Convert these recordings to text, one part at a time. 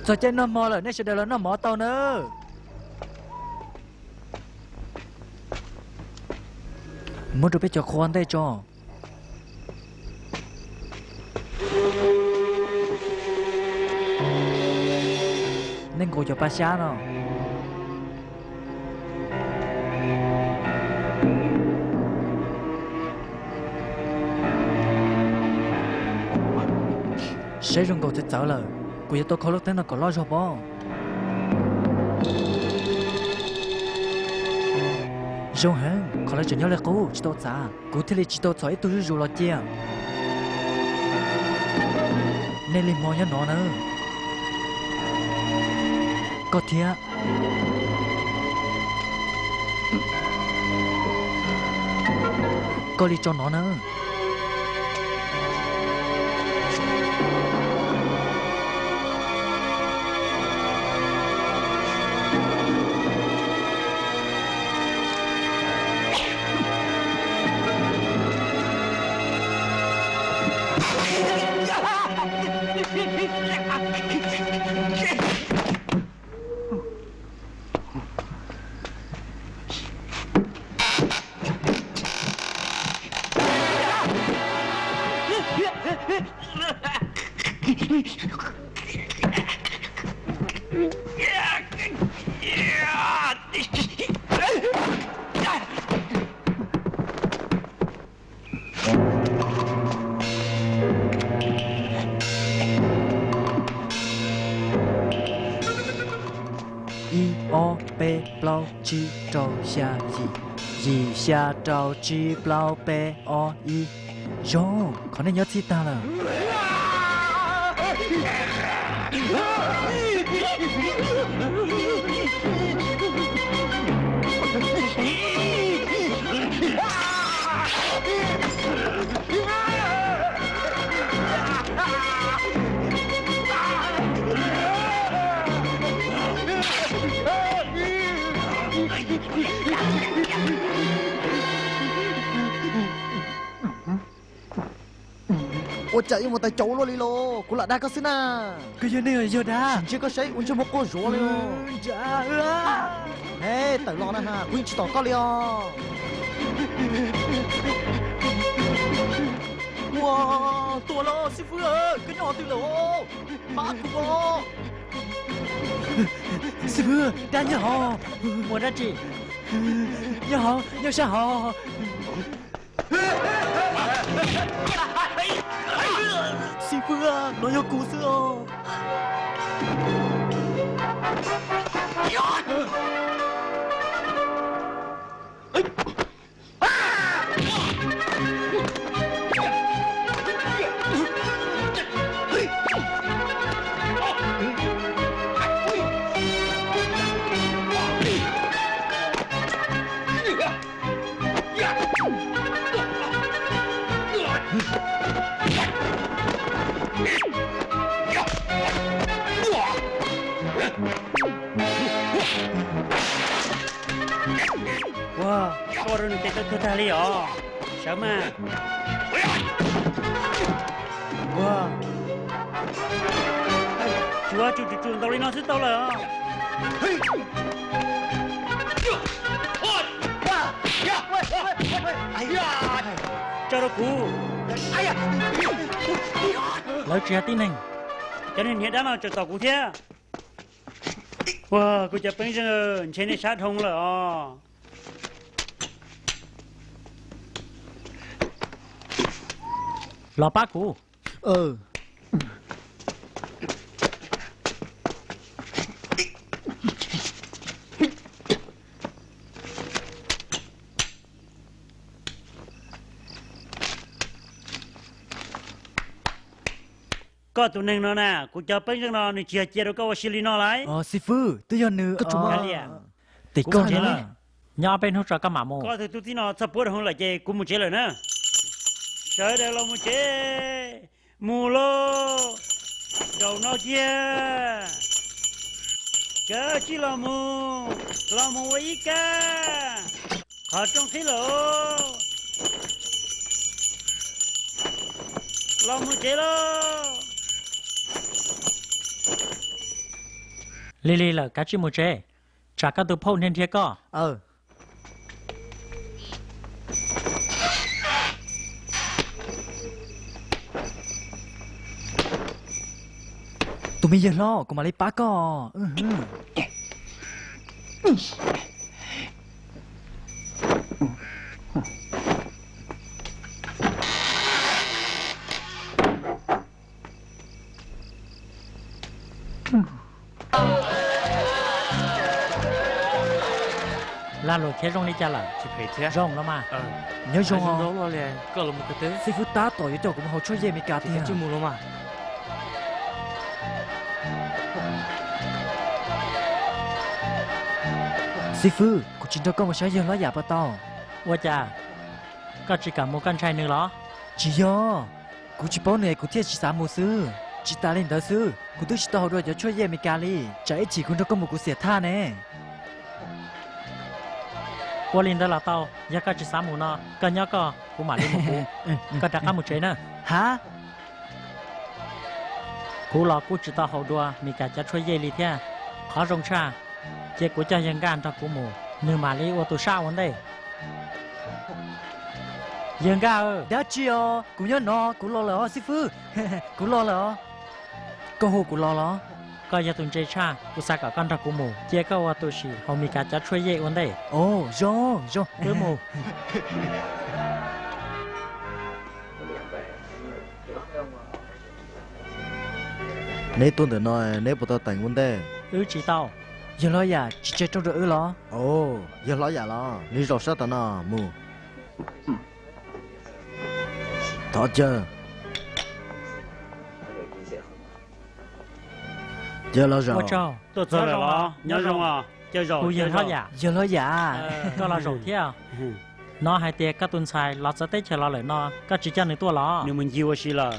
Txog caij noj hmo lawm, nej sawv daws los noj mov tau nawb. Muab rau peb cov qhua ntej tso. Nej nqus cov pa xyab no. Saib zoo nkaus txawv txawv lawm, kuv yuav tau kho lub teeb no kom loj zog pob. Zoo heev, qhov lawv tseem nyob li qub tsis tau txav, kuv thiaj li tsis tau txhom ib tug zuj zus los cia. Nej li hmo nyob no na. Koj thiab. Koj li tso no na. Ib, ob, peb, plaub, tsib, rau, xya, yim. Yim, xya, rau, tsib, plaub, peb, ob, ib. Zoo, qhov nej nyob txhij tag lawm. Ua cas yuav mus tawm cauv luaj li los, kuv lam dag koj xwb na. Koj yog neeg yog dab? Sim ntsib koj saib ua ntsej muag quaj zuav li os. He, tawm los na ha, kuv yeej tsis tom koj li os. Ua, tuag los xib fwb, koj nyob qhov twg lawm os? Pab kuv os. Xib fwb, dab nyob hauv. Ua dab tsi? Nyob hauv, nyob sab hauv. Xib fwb, no yog kuv xwb os. Ua, koj ua rau nws tes tau tuag tag li os. Sawv mas. Ua, tsuav tsum tsum tsum ntaus li no xwb tau lawm os. Tso rau kuv. Lawv tsis yog tib neeg. Cov niag hniav dab no tseem tom kuv thiab. Ua, kuv cov peeb zeej, ntshe nej sab dhau lawm os. Los pab kuv. Koj tus neeg no na, kuv cov peeb zeej no nws tsis yog cia rau koj ua si li no lauj. Xib fwb, twb yog nws. Kav liam, kuv mus tsev lawm. Nyob ob peb hnub tso koj mam mus. Koj tus tub txib no txog puab rau hauv lawm ces kuv mus tsev lawm na. Sawv daws los mus tsev, mus lauj, zaum no kiag. Kav tsij los mus, los mus ua ib kab, qhov rooj qhib lawm. Los mus tsev lauj. Lig lig lawm kav tsij mus tsev, tsam koj tus phauj nrhiav nrhiav koj. Tus me yawg hlob, kuv mam li pab koj. Lag luam khiav zoo li cas lawm? Zoo los mas. Nyob zoo. Xib fwb tab tom yuav coj kuv mus haus tshuaj yej Amelikas tiag. Xib fwb, kuv tsis nrog koj mus saib yawg hlob yam puas tau? Ua cas koj tsis kam mus, koj ntshai nws los? Tsis yog, kuv tsis paub nws es kuv thiaj tsis xav mus xwb. Tsis tas li ntawd xwb, kuv twb tsis tau haus dua cov tshuaj yej Amelikas li, tsam ib chim kuv nrog koj mus kuv xiam thaj ne. Ua li ntawd los tau, yog koj tsis xav mus no, koj nyob koj, kuv mam li mus kuv. Koj rov qab mus tsev na. Ha, kuv los kuj tsis tau haus dua Amelikas cov tshuaj yej li thiab. Qhov zoo tshaj, cia kuv coj yawg Nkaj nrog kuv mus, nws mam li ua tus sab ua ntej. Yawg Nkaj, dab tsi os, kuv nyob no, kuv los lawm os xib fwb. Kuv los lawm os. Koj hu kuv los los? Koj yog tus ntse tshaj, kuv xav kom koj nrog kuv mus, cia koj ua tus sim haus Amelikas cov tshuaj yej ua ntej. Os, zoo, zoo. Wb mus. Neb tuaj ntawm no, neb puas tau teem ua ntej? Wb tsis tau. Yawg hlob yam tsis tseg rooj rau wb los? Os, yawg hlob yam los, nws zaum sab tom no mus. Thov caw. Caw los zaum. Tuaj txog lawm los? Nyob zoo os. Caw zaum. Kuv yawg hlob yam. Yawg hlob yam, koj los zaum thiab. Hnov hais tias koj tus ntxhais los txawv teb chaws los lawm no, koj tsis coj nws tuaj los? Nws mus ncig ua si lawm.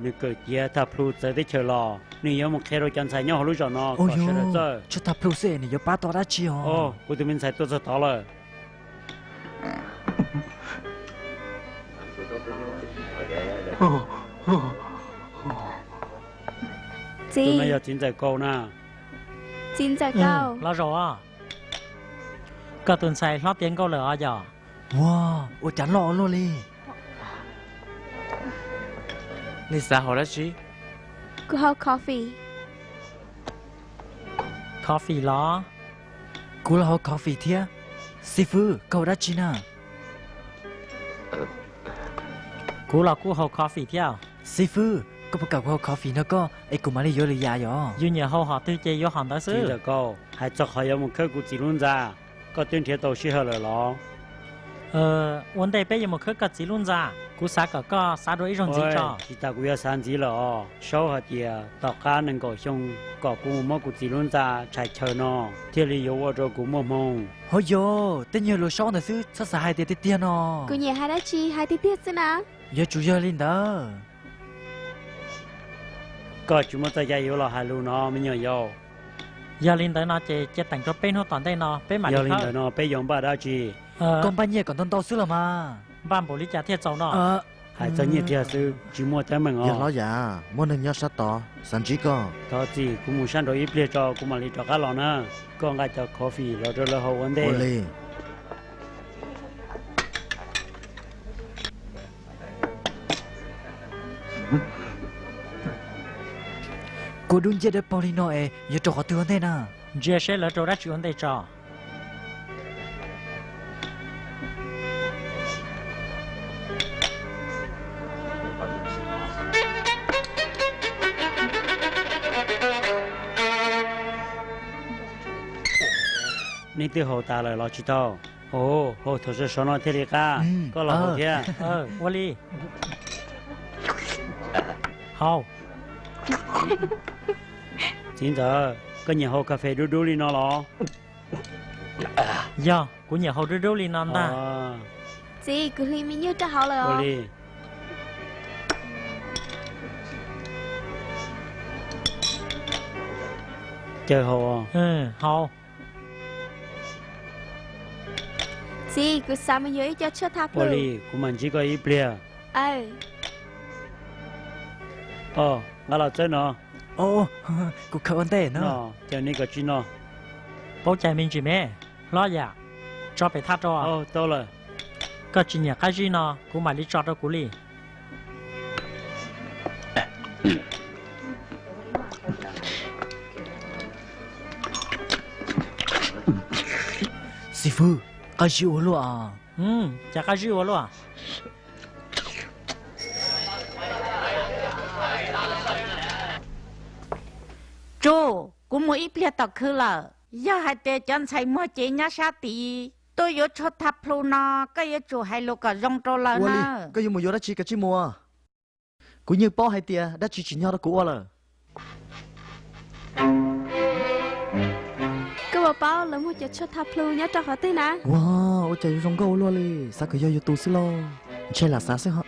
Nws kawm tiav thaj plhu txawv teb chaws los, nws yuav mus qhia rau cov ntxhais nyob hauv lub zos no kom sawv daws txawj. Tshuaj thaj plhu xwb es nws yuav pab tau dab tsi os? Kuv tus me ntxhais tuaj txog tod lawm. Txiv, tus no yog txiv ntxawm Kaus na. Txiv ntxawm Kaus, los zaum os. Koj tus ntxhais hlob tiav nkauj lawm os yom? Ua, ua cas loj ua luaj li. Nej xav haus dab tsi? Kuv haus coffee. Coffee los? Kuv los haus coffee thiab. Xib fwb, koj haus dab tsi na? Kuv los kuj haus coffee thiab. Xib fwb, koj puas kam kuv haus coffee nrog koj es kuv mam li yuav lwm yam yom? Yus nyiam haus hom twg ces yuav hom ntawd xwb. Txiv ntxawm Kaus, hais txog qhov yuav mus khawb kuv txiv lub ntxa, koj twb nrhiav tau sij hawm lawm los? Ua ntej peb yuav mus khawb koj txiv lub ntxa, kuv xav kom koj xav dua ib zaug ntxiv tso. Tsis tas kuv yuav xav ntxiv lawm os. Saub hais tias tom qab nees nkaum xyoo kom kuv mus muab kuv txiv lub ntxa tshais chaw no thiaj li yuav ua rau kuv muaj hmoo. Ho yog tej nyuag lus saub ntawd xwb, txhob xav hais tias tiag tiag no. Kuv nyiam hais dab tsi hais tiag tiag xwb na. Yuav tsum yog li ntawd. Koj tsis muaj txoj cai yuav los hais lus no me nyuam yaus. Yog li ntawd no ces cia teem rau peb hnub tom ntej no peb mam li. Yog li ntawd no peb yuav npaj dab tsi? Koj npaj nyiaj kom ntau ntau xwb los mas. Npaj npaum li cas thiaj txaus no? Hais txog nyiaj tiag xwb, tsis muaj teeb meem os. Yog hlob yam, muaj neeg nyob sab tod xav ntsib koj. Thov txim, kuv mus sab nraud ib pliag tso, kuv mam li rov qab los na. Koj nqa cov coffee los rau lawv haus ua ntej. Ua li. Kua dub nciab dawb paug li no es yuav rau qhov twg ua ntej na? Ntsia seb lawv rau dab tsi ua ntej tso. Nej twb haus tas lawm los tsis tau? Haus thaum sov sov no thiaj li qab. Koj los haus thiab. Ua li. Haus. Txiv ntxawm, koj nyiam haus kas fes dub dub li no los? Yog, kuv nyiam haus dub dub li no ntag. Txiv, kuv hliv me nyuag rau hauv lawm os. Caw haus. Haus. Txiv, kuv xav mus yuav ib co tshuaj thaj plhu. Ua li, kuv mam ntsib koj ib pliag. Aw. Os, nqa los txawb no. Kuv khaws ua ntej no. Paub cai me ntsis me, hlob yam, tso pem thaj rau. Koj tsis nyiam qab zib no, kuv mam li tso rau kuv li. Xib fwb, qab zib ua luaj. Cas qab zib ua luaj? Tsuj, kuv mus ib pliag tom khw lawm. Yog hais tias cov ntxhais muag cev nyob sab tid tuaj yuav tshuaj thaj plhu no, koj yuav tsum hais lus kom zoo rau lawv na. Koj yuav mus yuav dab tsi kav tsij mus. Kuv yeej paub hais tias dab tsi tsim nyog rau kuv ua lawm. Koj puas paub lawv muag cov tshuaj thaj plhu nyob rau qhov twg na? Ua, ua cas yuav zoo nkauj ua luaj li, xav kom yog yus tus xwb lauj. Ntshe lam xav xwb.